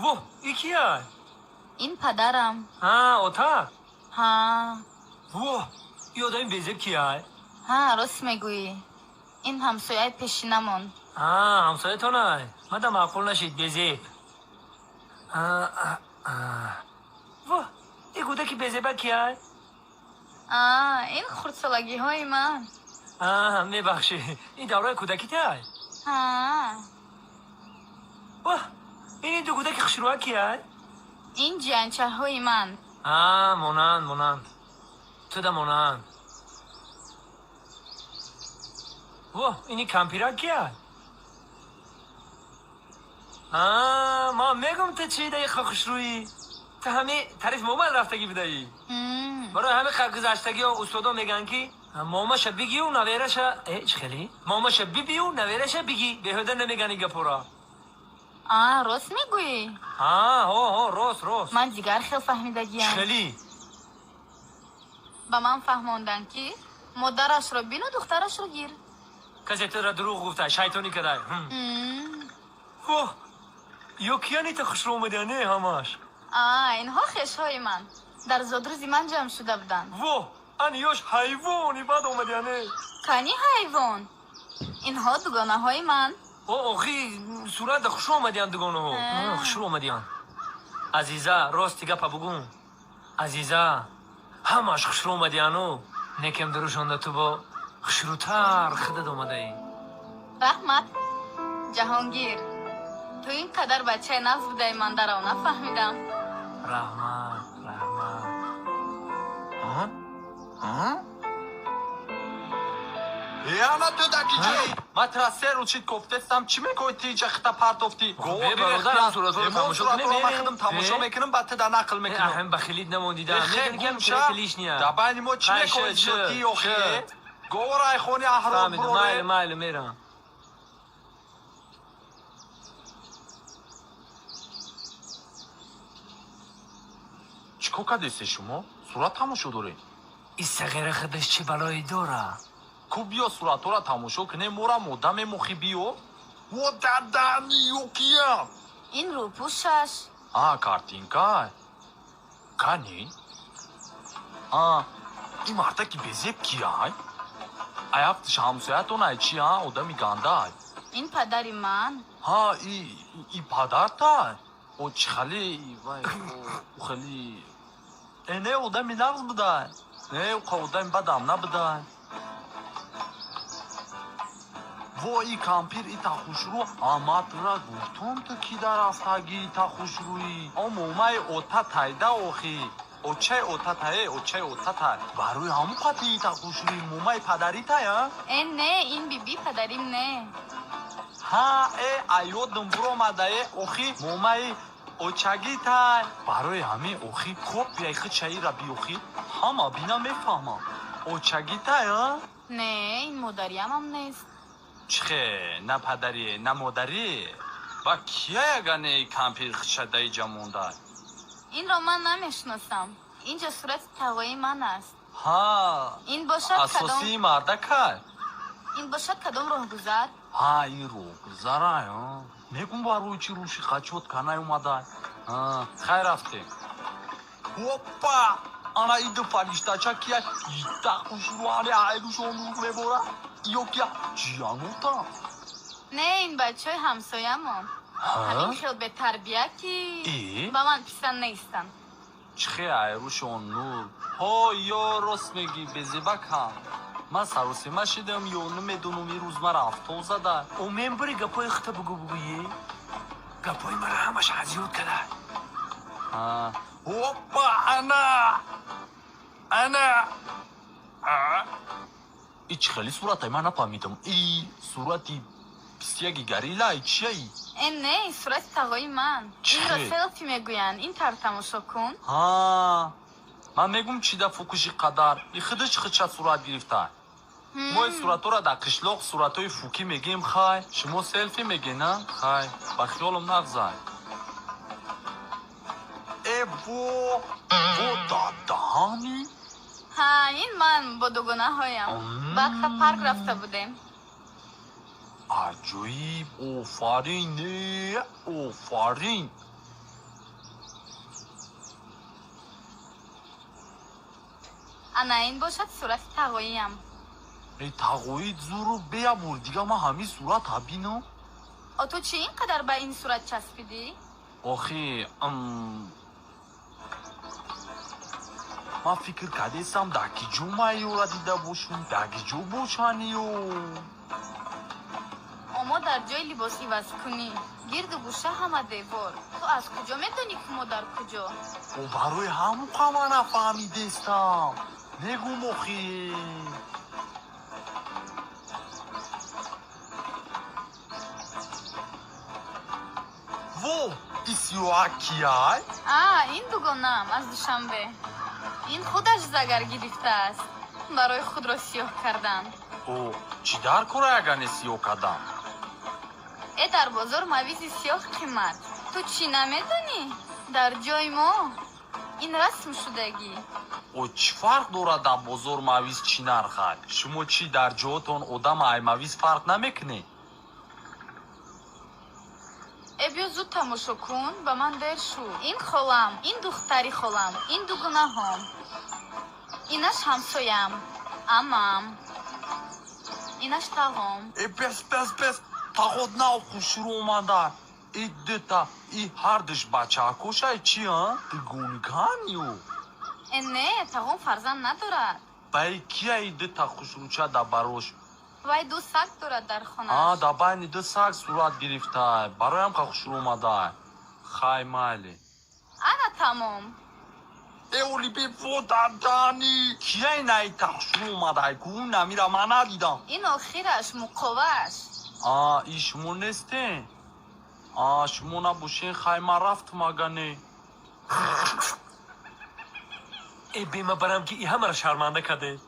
Воҳ, и кия? Ин падарам. Ҳа, ота? Ҳа. Воҳ, и одами безеб кия? Ҳа, рост мегӯӣ. Ин ҳамсояи пешинамон. Ҳа, ҳамсоятонай. Мада маъқул нашид безеб. Воҳ, и кӯдаки безеба кия? А, ин хурдсолагиҳои ман. А, мебахшӣ, ин давраи кӯдакитай? Ҳа. Воҳ, ин ду кӯдаки хушрӯа кия? Ин ҷиянчаҳои ман. А, монанд, монанд. Туда монанд. Воҳ, ини кампирак кия? А, ман мегум ту чӣ даи хушрӯӣ? Ту ҳами тариф моман рафтагӣ будаӣ. Барои ҳами гузаштагиҳо устодо мегӯянд ки момаша бигию навераша чӣ хеле? Момаша бибию навераша бигӣ. Беҳуда намегӯянд ин гапҳоро. А, рост мегӯӣ? Ҳа, ҳо, ҳо, рост, рост. Ман дигар хел фаҳмидагиям. Чӣ хелӣ? Ба ман фаҳмонданд ки модарашро бину духтарашро гир. Касе тура дурӯғ гуфта, шайтонӣ кадай. Воҳ, ё кияни та хушрӯ омадия не ҳамаш? А, инҳо хешҳои ман. Дар зодрӯзи ман ҷамъ шуда буданд. Воҳ, ани ёш ҳайвони бад омадия не? Кани ҳайвон? Инҳо дугонаҳои ман. О, охи, сурата хушрӯ омадиян дугонаҳо. Хушрӯ омадиян. Азиза, рости гапа бугун. Азиза, ҳамаш хушрӯ омадияну. Некем дурӯшонда ту бо хушрӯтар худат омадаӣ. Раҳмат, Ҷаҳонгир. Ту ин қадар бачаи нағз будаи, ман дарав нафаҳмидам. Раҳмат, раҳмат. Яна ту даки чӣ? Ма тра се рӯз шид кофтестам, чӣ мекои ти иҷа хита партофтӣ? Бе, бародар, суратҳоро тамошо кунем. Ман худам тамошо мекунам, баъд ту да нақл мекунам. Ҳам бахилит намондида. Мегӯям ки гумша, лишния. Да байни мо чӣ мекои зиёдтӣ охи? Говор айхони аҳрор Фаҳмидам, майли, майли, мерам. Чӣ кор кардесте шумо? Сурат тамошо доред? Ин сағира худаш чӣ балое дора? Ку биё суратҳоро тамошо кунем, мора мода мемохӣ биё. Во дадани ёкиям. Ин рӯпӯшаш. А, картинка. Кани? А, ин мардаки безеб кияй? Ай ҳафтиш ҳамсоятон ай чи, а? Одами гандай. Ин падари ман. Ҳа, и падартай? О, чӣ хеле, вай, о, хеле. Э, не, одами нағз будай. Не, ӯ одами бадам набудай. Во, и кампир ита хушрӯ, аматра гуфтум ту ки дар рафтагӣ ита хушрӯӣ. О, момаи ота тайда охи. Очаи ота тае, очаи ота тай. Барои ҳамун қати ита хушрӯӣ, момаи падарӣ тай, а? Э, не, ин биби падарим не. Ҳа, э, аёдам буромадае, охи, момаи очагӣ тай. Барои ҳамин охи копияи хичаира биохи, ҳама бина мефаҳмам. Очагӣ тай, а? Не, ин модариямам нест. Чихе, на падарӣ, на модарӣ. Ба кия ягане кампир хичадаи ҷа монда? Инро ман намешиносам. Инҷо сурати тағои ман аст. Ҳа. Ин бошад кадом Асосии мардакай? Ин бошад кадом роҳгузар? Ҳа, ин роҳгузарай, а. Мегум барои чӣ рӯши қачот канай омадай. А, хай рафтем. Опа! Ана иду фариштача кия? Ита хушрӯ айрушон мебора. Ё кия? Ҷиянута? Не, ин бачаҳои ҳамсоямон. Ҳамин хел бетарбия ки Э? ба ман писанд нестанд. Чихе айрушон нур? Ҳо, ё рост мегӣ, безебакам. Ман саросема шидам ё намедонам ин рӯз мара авто зада. О, мен бири гапҳои хита бугу бугӯӣ? Гапҳои мара ҳамаш аз ёд када. А, опа, ана! Ана! А? И чӣ хели суратай ман нафаҳмидам. И сурати писяги горилла, и чия и? Э, не, ин сурати тағои ман. Чӣ? Инро селфи мегӯянд. Ин тавр тамошо кун. Ҳа, ман мегум чи да фукуши қадар. И худаш хича сурат гирифта. Мо ин суратҳоро дар қишлоқ суратҳои фукӣ мегӯем, хай. Шумо селфи мегӯед, на? Хай, ба хиёлам нағзай. Э, во, во дадаҳани? Ҳа, ин ман бо дугонаҳоям. Ба аквапарк рафта будем. Аҷоиб, офарин, не, офарин. Ана ин бошад сурати тағоиям. Э, тағоит зуру беябор дига ман ҳамин сурата бинам. О, ту чӣ ин қадар ба ин сурат часпидӣ? Охи, ман фикр кардесам, дар ки ҷо ман ёра дида бошум, дар ки ҷо бошан ё. Омо дар ҷои либос ивазкунӣ, гирду гӯша ҳама девор. Ту аз куҷо медонӣ, ки мо дар куҷо? О, барои ҳамон ман нафаҳмидестам. Мегум охи. Во, и сиёҳак кияй? А, ин дугонам аз Душанбе. Ин худаш загар гирифтааст барои худро сиёҳ кардан. О, чӣ дар кора ягане сиёҳ кардан? Э, дар бозор мавизи сиёҳ қимат. Ту чӣ намедонӣ? Дар ҷои мо ин расм шудагӣ. О, чӣ фарқ дорад дар бозор мавиз чӣ нархад? Шумо чӣ, дар ҷоотон одам ай мавиз фарқ намекунед? Э, биё зуд тамошо кун, ба ман дер шуд. Ин холам, ин духтари холам, ин дугонаҳом, инаш ҳамсоям, амам, инаш тағом. Э, бес, бес, бес, тағот нав хушрӯ омада. И дута, и ҳардуш бачаакошай чи, а? Дугоникан ё? Э, не, тағом фарзанд надорад. Ба и кия и дута хушрӯча дар барош? Вай ду саг дорад дар А, хонааш. Дар байни ду саг сурат гирифтай. Бароям ка хушрӯ омадай. Хай, майли. Ана тамом. Э, оли беводадани. Кия ина ита хушрӯ омадай? Ку намира ман надидам. Ин охираш муқовааш. А, и шумо нестен? А, шумо набошен, хай, ман рафтум ага не. Э, бема барам ки и ҳамаро шарманда кардем.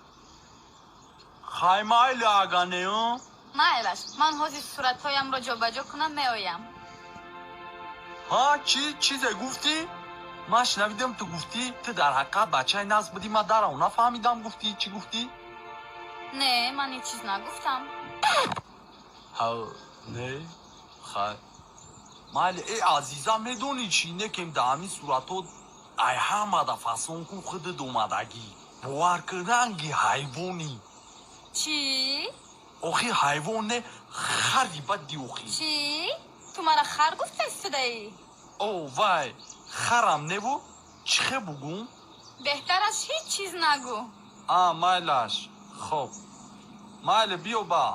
Хай, майли ага не, а? Майлаш, ман ҳозир суратҳоямро ҷобаҷо кунам, меоям. Ҳа, чӣ чизе гуфтӣ? Ман шунавидам, ту гуфтӣ, ту дар ҳақиқат бачаи нағз будӣ, ман дарав нафаҳмидам, гуфтӣ, чӣ гуфтӣ? Не, ман ҳеҷ чиз нагуфтам. Ҳа, не, хай. Майли, э, азиза, медонӣ чӣ, некем дар ҳамин суратҳо ай ҳамада фасон ку худат омадагӣ. Бовар кун, ранги ҳайвонӣ. Чӣ? Охи, ҳайвон не, хари бадди охи. Чӣ? Ту мара хар гуфта истодаӣ? О, вай, харам неву, чӣ хе бугум? Беҳтараш ҳеҷ чиз нагӯ. А, майлаш, хоб. Майли, биё ба.